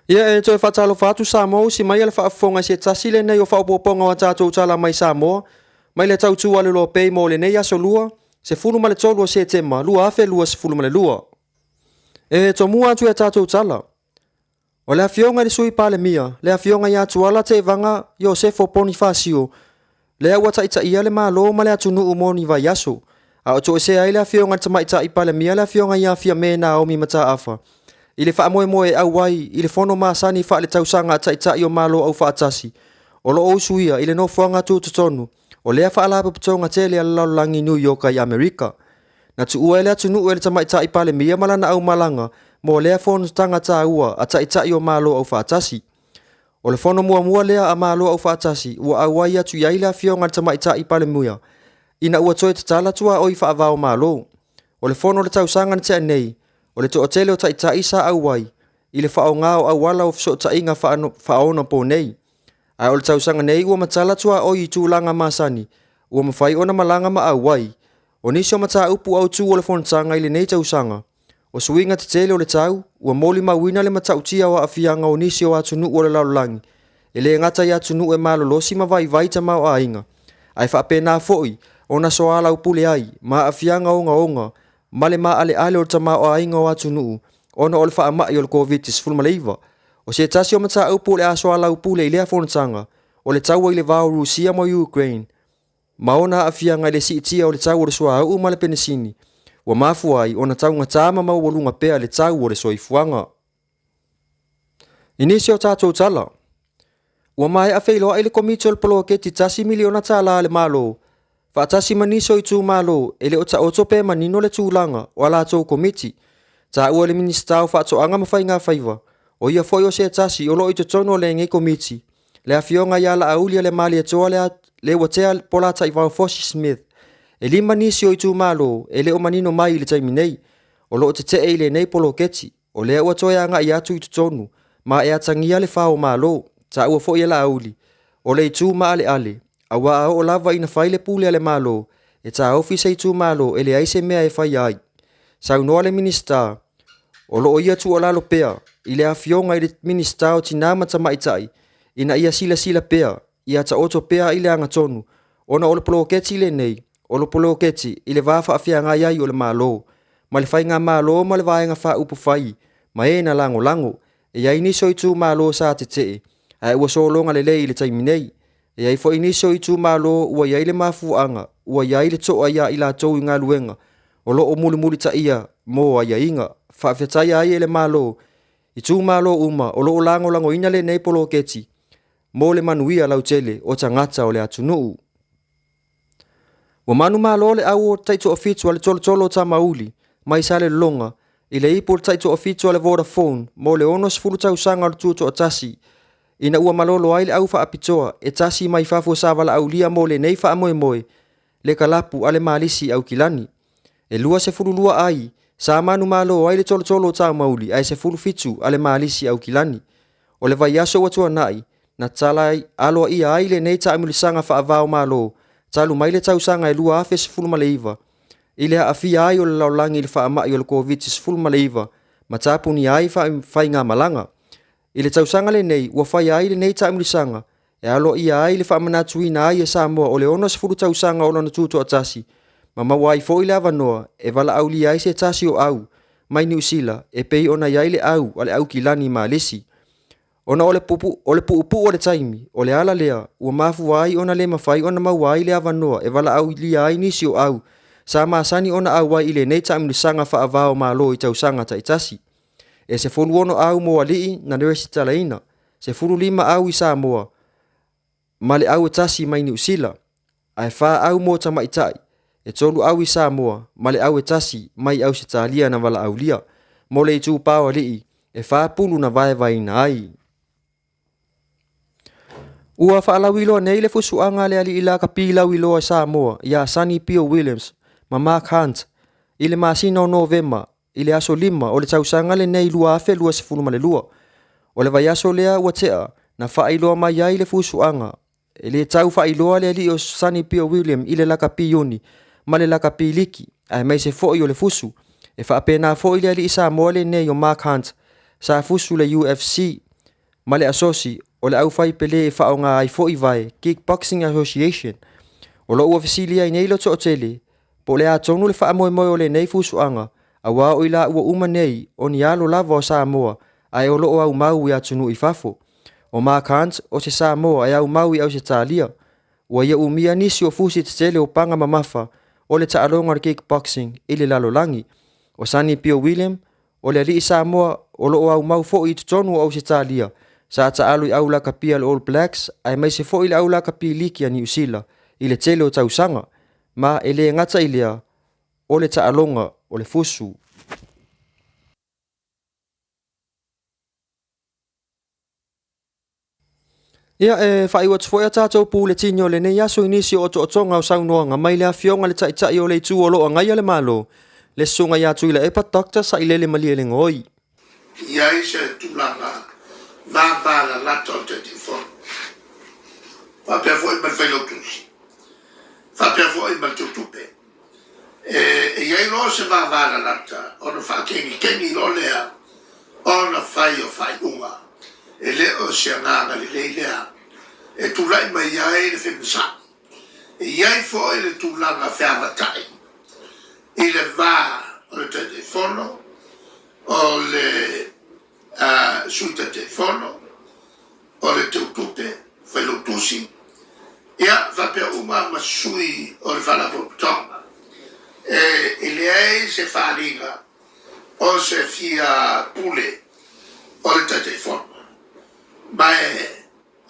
Ia e toe faatalofa atu Samoa usi mai a le faafofoga i se tasi lenei o faaopoopoga o a tatou tala mai Samoa mai le tautu a le Loa Pay mo lenei aso Lua, 13 o Setema 2022. E tomua atu i a tatou tala, o le Afioga i le Sui Palemia, le Afioga ia Tuala Tevaga Iosefo Ponifasio, lea ua taitaia le Malo ma le atunuu mo ni vaiaso, a o toesea ai le Afioga i le Tamaitai Palemia le Afioga ia Fiame Naomi Mataafa i le faamoemoe e auai i le fono masani faaletausaga a Taitai o Malo Aufaatasi o lo o usuia i le nofoaga tutotonu o lea faalapotopotoga tele a le lalolagi i New York i Amerika. Na tuua ai le atunuu e le Tamaitai Palemia ma lana aumalaga mo lea fonotaga taua a Taitai o Malo Aufaatasi. O le fono muamua lea a Malo Aufaatasi ua auai atu i ai le Afioga i le Tamaitai Palemia ina ua toe tatala tuaoi faava o Malo. O le fono o le tausaga na tea nei, o le toatele o taitai sa auai i le faaaoga o auala o fesootaiga faaonaponei. Ae o le tausaga nei ua matala tuaoi i tulaga masani ua mafai ona malaga ma auai. O nisi o mataupu autu o le fonotaga i lenei tausaga, o suiga tetele o le tau, ua molimauina le matautia o aafiaga o nisi o atunuu o le lalolagi, e le gata i atunuu e malolosi ma vaivai tamaoaiga, ae faapena foi ona soalaupule ai ma aafiaga ogaoga ma le maaleale o le tamaoaiga o atunuu ona o le faamai o le Koviti-19. O se tasi o mataupu o le a soalaupule i lea fonotaga, o le taua i le va o Rusia ma Ukraine, ma ona aafiaga i le siitia o le tau o le suauu ma le penisini, ua mafua ai ona taugata ma maualuga pea le tau o le soifuaga. I nisi o tatou tala, ua maea feiloai le Komiti o le Poloketi $1 miliona a le Malo faatasi ma nisi o itumalo e le o taoto pe manino le tulaga o a latou komiti. Taua e le Minisita o Faatoaga ma Faigafaiva, o ia foi o se tasi o lo o i totonu o lenei komiti, le Afioga ia Laauli Leuatea Polataivao Fosi Smith. E 5 nisi o itumalo e le o manino mai i le taimi nei, o lo o tetee i lenei poloketi, o lea ua toe agai atu i totonu ma e atagia le fao malo. Taua foi e Laauli, o le itu maaleale, aua a oo lava ina fai le pule a le Malo, e taofi se itumalo e leai se mea e faia ai. Saunoa le Minisita, o lo o ia tuualalo pea i le Afioga i le Minisita o Tina ma Tamaitai ina ia silasila pea, ia taoto pea i le agatonu, ona o le poloketi lenei, o le poloketi i le va faafeagai ai o le Malo ma le Faigamalo ma le Vaega Faaupufai ma e na lagolago. E i ai nisi o itumalo sa tetee, ae ua sologa lelei i le taimi nei. E i ai foi nisi o itumalo ua i ai le mafuaaga ua i ai le toa ia i latou i galuega o lo o mulimulitaia mo aiaiga. Faafetaia ai e le Malo itumalo uma o lo o lagolagoina lenei poloketi mo le manuia lautele o tagata o le atunuu. Ua manumalo le au o taitoafitu a le Tolotolo o Tamauli mai Salelologa i le ipu o le taitoafitu a le Vodafone mo le 60 tausaga o le tutoatasi ina ua malolo ai le au faapitoa e tasi mai fafo sa valaaulia mo lenei faamoemoe le kalapu a le Malisi Aukilani. E 22 ai sa manumalo ai le Tolotolo o Tamauli ae 17 a le Malisi Aukilani. O le vaiaso ua tuanai, na tala aloaia ai lenei taamilosaga faava-o-Malo talu mai le tausaga e 2019 i le aafia ai o le lalolagi i le faamai o le Koviti-19 ma tapunia ai faigamalaga. I le tausaga lenei ua faia ai lenei taamilosaga e aloaia ai le faamanatuina ai e Samoa o le 60 tausaga o lona tutoatasi ma maua ai foi le avanoa e valaaulia ai se tasi o au mai Niu Sila e pei ona i ai le au a le Aukilani Malisi. Ona o le puupuu o le taimi, o le ala lea ua mafua ai ona le mafai ona maua ai le avanoa e valaaulia ai nisi o au sa masani ona auai i lenei taamilosaga faava-o-Malo i tausaga taitasi. E 16 au mo alii na resitalaina, 15 au i Samoa ma le au e tasi mai Niu Sila, ae 4 au mo tamaitai, e 3 au i Samoa ma le au e tasi mai Ausetalia na valaaulia. Mo le itupa o alii, e 4 pulu na vaevaeina ai. Ua faalauiloa nei le fusuaga a le alii lakapi lauiloa i Samoa ia Sonny Bill Williams ma Mark Hunt i le masina o Novema i le aso 5 o le tausaga lenei 2022. O le vaiaso lea ua tea na faailoa mai ai le fusuaga e le tau faailoa le alii o Sonny Bill William i le lakapi iuni ma le lakapi liki aemaise foi o le fusu. E faapena foi le alii Samoa lenei o Mark Hunt sa fusu le UFC. ma le asosi o le aufaipele e faaaoga ai foi vae Kickboxing Association. O lo o ua fesili ai nei le toatele po o le a tonu le faamoemoe o lenei fusuaga aua o i laua uma nei o ni alo lava o Samoa ae o lo o aumau i atunuu i fafo. O Mark Hunt o se Samoa e aumau i Ausetalia. Ua ia umia nisi o fusi tetele o paga mamafa o le taaloga o le kickboxing i le lalolagi. O Sonny Bill William, o le alii Samoa o lo o aumau foi i totonu o Ausetalia, sa taalo i au lakapi a le All Blacks aemaise foi le au lakapi liki a Niu Sila i le tele o tausaga, ma e le gata i lea, o le taaloga o le fusu. Ia, e faaiu atu foi a tatou puletini o lenei aso i nisi o otootoga o saunoaga mai le Afioga i le Taitai o le Itu o lo o agaia le Malo, le Susuga ia Tuilaepa Doctor Sailele Malielegaoi. I ai se tulaga vavalalata o le Taitaifono, faapea foi ma le Failautusi, faapea foi ma le Teutupe. E i ai loa se vavalalata ona faakegikegi loa lea ona fai o faaiuga. E le o se agaga lelei lea e tulai mai ai le femasai. E i ai foi le tulaga feavatai i le va o le Taitaifono, o le Sui Taitaifono, o le Teutupe, Failautusi, ia faapea uma ma sui o le Faalapotopotoga. E leai se faaaliga o se fia pule o le Taitaifono, ma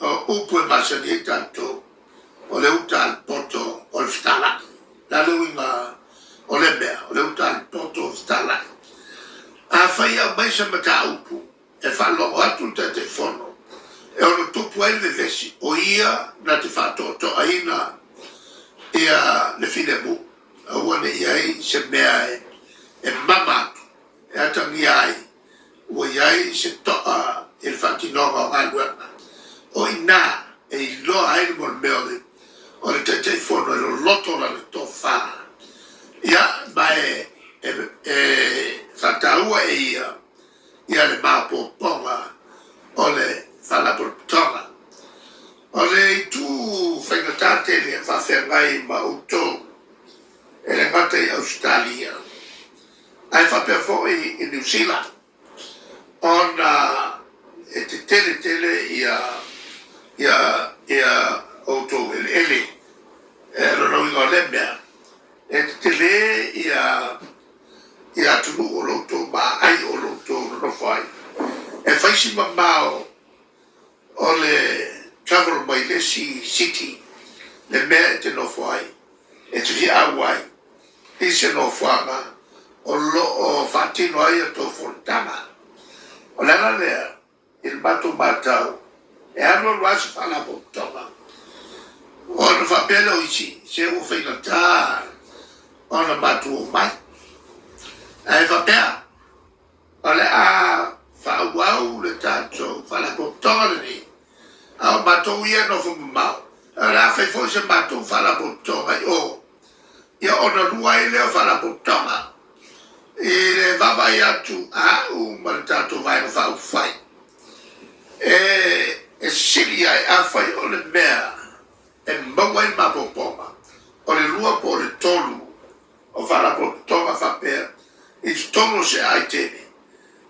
o upu e masani ai tatou, o le uta a le poto o le fetalai. O le a le uiga o lea mea, o le uta a le poto o le fetalai? Afai e aumai se mataupu e faalogo atu le Taitaifono e ono tupu ai le vevesi, o ia na te faatoatoaina ia le filemu, aua ne i i ai se mea e mama atu, e atagia ai ua i ai se toa i le faatinoga o galuega. O i ina e iloa ai le mea o le Taitaifono e loloto lana tofa, ia, ma e faataua e ia ia le maopoopoga o le Faalapotopotoga. O le itu faigata tele e faafeagai ma outou e le gata i Ausetalia ae faapea foi i Niu Sila, ona e tetele tele ia outou eleele. O lona uiga o lea mea, e tetele ia atunuu o lo outou maai o lo outou nonofo ai. E fai si mamao o le travel mai le isi city le mea e te nofo ai, e te fia auai i se nofoaga o lo o faatino ai a outou fonotaga. O le ala lea i le matou matau, e alu alu lava se faalapotopotoga, ona faapea lea o isi, se ua faigata ona matou omai. Ae faapea, o le a faaauau le tatou faalapotopotoga lenei, a o matou ia e nofo mamao, o le a fai foi se matou faalapotopotoga i o, ia ona lua ai lea o faalapotopotoga. I le vaavaai atu a au ma le tatou Vaega Faaupufai, e sili ai, afai o le mea e maua ai le maopoopoga, o le lua po o le tolu o faalapotopotoga faapea i totonu o se aai tele,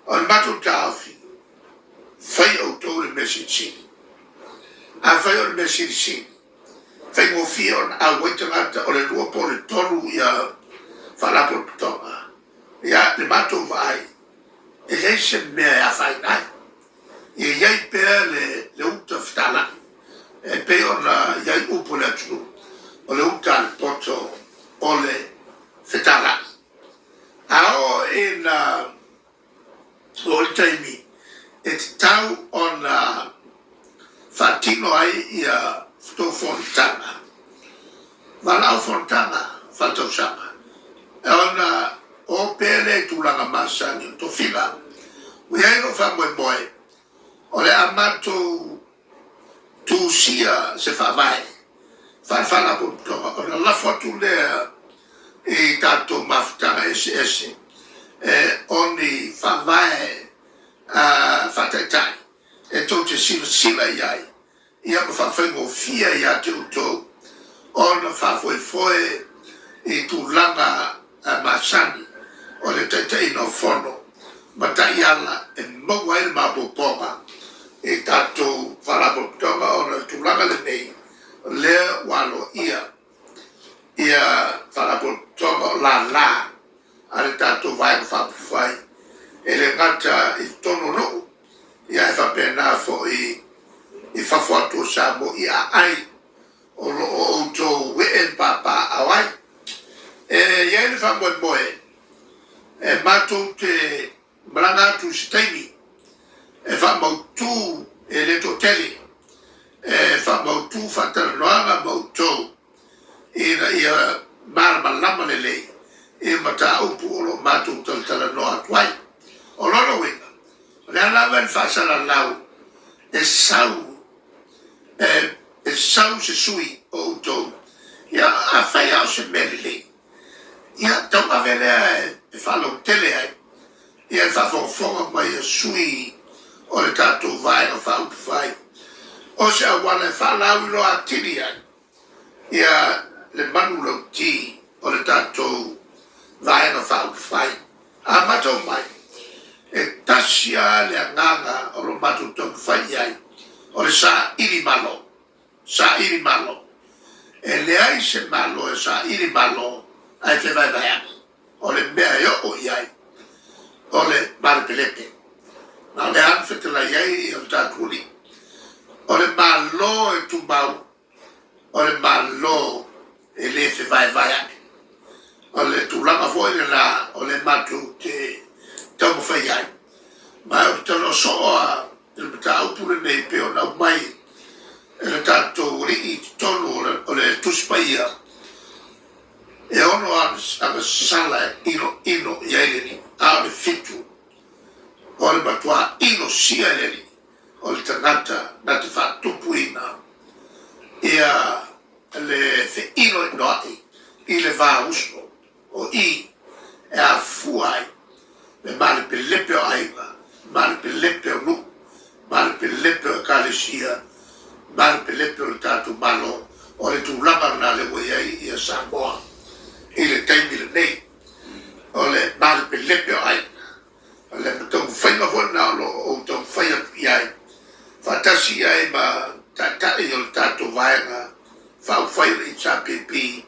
o le matou taofi, fai outou le mea silisili. Afai o le mea silisili, faigofie ona auai tagata, o le lua po o le tolu ia faalapotopotoga, ia le matou vaai, e leai se mea e afaina ai. Ia i ai pea le uta fetalai, e pei ona i ai upu a le atunuu, o le uta a le poto o le fetalai. A oo ina oo i le taimi e tatau ona faatino ai ia tou fonotaga, valaau fonotaga faaletausaga, ona o pea lea i tulaga masani o tofiga. Ua i ai lou faamoemoe o le a matou tusia se faavae faale-faalapotopotoga ona lafo atu lea i tatou mafutaga eseese o ni faavae faataitai. E tou te silasila i ai, ia ma faafaigofie ia te outou ona faafoefoe i tulaga masani o le taitaiina o fono ma taiala e maua ai le maopoopoga i tatou Faalapotopotoga ona o le tulaga lenei o lea ua aloaia ia Faalapotopotoga o lala a le tatou Vaega Faaupufai e le gata i totonu o nuu ae faapena foi i fafo atu o Samoa i aai o lo o outou ee ma papaaao ai. E i ai le faamoemoe e matou te malaga atu i se taimi e faamautu e le toatele, e faamautu faatalanoaga ma outou ina ia malamalama lelei i mataupu o lo o matou talatalanoa atu ai. O lona uiga, o le a lava le faasalalau e sau, e sau se sui o outou, ia afai lava o se mea lelei, ia tauave lea e faalautele ai ia le faafogafoga mai a sui o le tatou Vaega Faaupufai, o se auala e faalauiloa atili ai ia le manulauti o le tatou Vaega Faaupufai. A matau mai, e tasi lava le agaga o lo o matou taumafai i ai, o le saili malo, saili malo. E leai se Malo e saili malo ae fevaevaeai. O le mea e oo i ai, o le malepelepe. Ma o lea lava na fetalai ai le tatou Alii, o le Malo e tumau, o le Malo e le fevaevaea'i. O le tulaga foi lena o lea matou te taumafai ai. Ma ou te talanoa soo lava i le mataupu lenei e pei ona aumai e le tatou Alii i totonu o le Tusi Paia, e ono agasala e inoino i ai le Alii, a o le fitu o le matua inosia e le Alii o le tagata na te faatupuina ia le feinoinoa'i i le va uso o i e afua ai le malepelepe o aiga, malepelepe o nuu, malepelepe o ekalesia, malepelepe o le tatou Malo. O le tulaga lena lea ua i ai ia Samoa i le taimi lenei, o le malepelepe o aiga. O le taumafaiga foi lena o lo o ou taumafai atu i ai, faatasi ai ma Taitai o le tatou Vaega Faaupufai o le HRPP,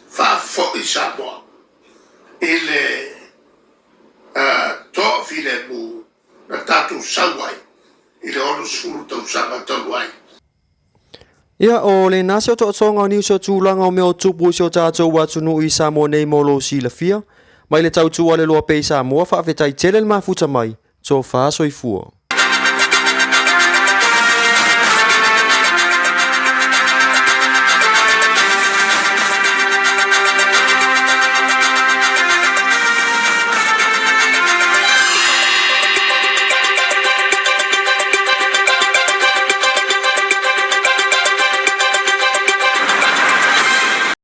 faafoi Samoa i le toafilemu na tatou sau ai i le 60 tausaga talu ai. Ia, o lena se otootoga o niusa o tulaga o mea o tupu i si o tatou atunuu i Samoa nei mo lou silafia. Mai le tautua a le Loa Pei Samoa, faafetai tele le mafuta mai, tofa soifua.